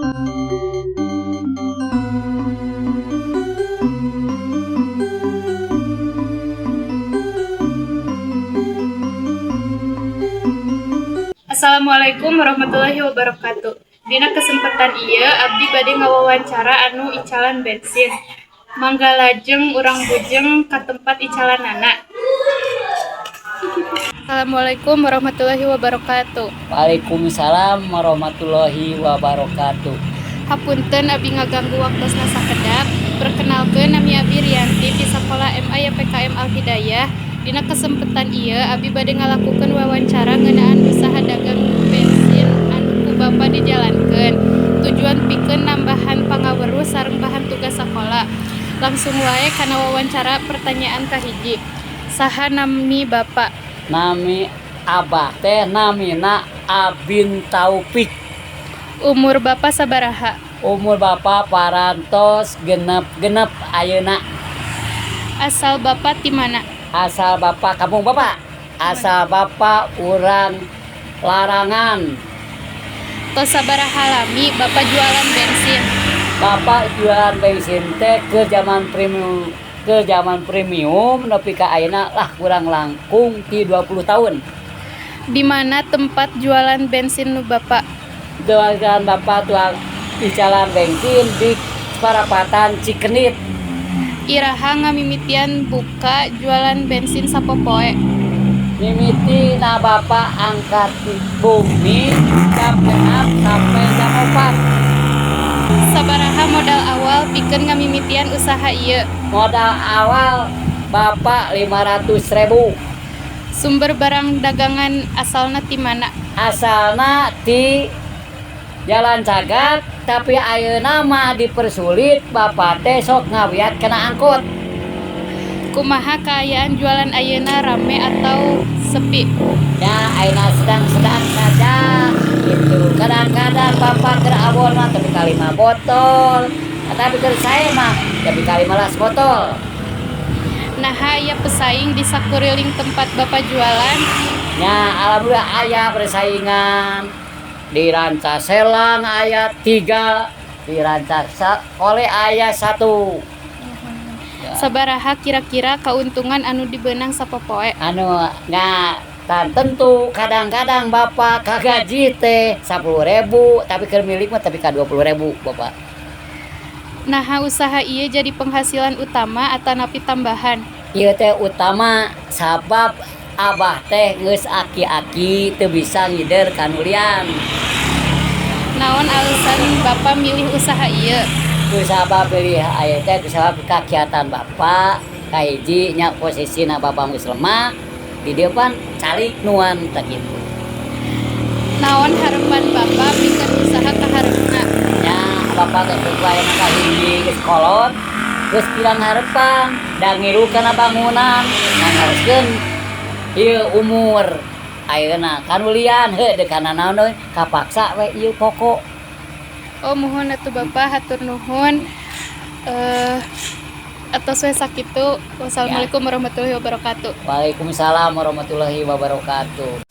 Assalamualaikum warahmatullahi wabarakatuh. Dina kesempatan ieu abdi bade ngawawancara anu icalan bensin. Mangga lajeng urang bujeng ka tempat icalanana. Assalamualaikum warahmatullahi wabarakatuh. Waalaikumsalam warahmatullahi wabarakatuh. Hapunten, abdi ngaganggu waktosna sakedap. Perkenalkeun, nami abdi Rianti ti sakola MA YPKM Al Hidayah. Dina kesempatan ieu abdi bade ngalakukeun wawancara ngeunaan usaha dagang bensin anu ku Bapak dijalankeun. Tujuan pikeun nambahan pangaweruh sareng bahan tugas sakola. Langsung wae kana wawancara, pertanyaan kahiji. Saha nami Bapak? Nami Abah teh namina Abin Taufik. Umur Bapak sabaraha? Umur Bapak parantos 66 ayeuna. Asal Bapak ti mana? Asal Bapak kampung Bapak. Asal Bapak urang Larangan. Tos sabaraha lami Bapak jualan bensin? Bapak jualan bensin teh ke zaman premium nepi ka ayeuna lah kurang langkung ti 20 tahun. Di mana tempat jualan bensin nu Bapak? Jualan Bapak tuang icalan bensin di parapatan Cikenit. Iraha ngamimitian buka jualan bensin sapopoe? Mimiti na Bapak angkat di bumi jam 6 sampai jam 4. Sabaraha modal awal pikeun ngamimitian usaha ieu? Modal awal Bapak 500 ribu. Sumber barang dagangan asalna ti mana? Asalna ti Jalan Cagak, tapi ayeuna mah dipersulit, Bapak teh sok ngawiat kena angkot. Kumaha kaayaan jualan ayeuna, rame atau sepi? Ya, ayeuna sedang-sedang saja gitu. Kadang-kadang Bapak keur awon mah tepi ka 5 botol, tapi keur sae mah tepi ka 15 botol. Naha aya pesaing di sakuriling tempat Bapak jualan? Ya, alhamdulillah aya persaingan. Di Ranca Selang aya tiga, di Ranca oleh aya satu. Ya. Sabaraha kira-kira keuntungan anu dibeunang sapopoe? Anu nggak tan tentu, kadang-kadang Bapak kagaji teh 10 ribu, tapi keur milik mah tapi ka 20 ribu Bapak. Naha usaha ieu jadi penghasilan utama atanapi tambahan? Ieu teh utama, sabab Abah teh geus aki-aki, teu bisa ngider ka nu lian. Naon alasan Bapak milih usaha ieu? Ku sabab pilih aya teh ku sabab kakiatan Bapak kahiji nya, posisina Bapak geus lemah di dieu, pan calik nuan tah kitu. Naon harapan Bapak pikeun usaha kahareupna? Nya, Bapak teh kudu aya kahiji geus kolot, geus pirang harapan da ngilu kana bangunan, ngaroskeun ieu umur ayeuna ka nu lian heuh deuk kana naon deui, kapaksa we ieu pokok. Oh, muhun atuh Bapak, hatur nuhun. Atos we sakitu. Wassalamualaikum warahmatullahi wabarakatuh. Waalaikumsalam warahmatullahi wabarakatuh.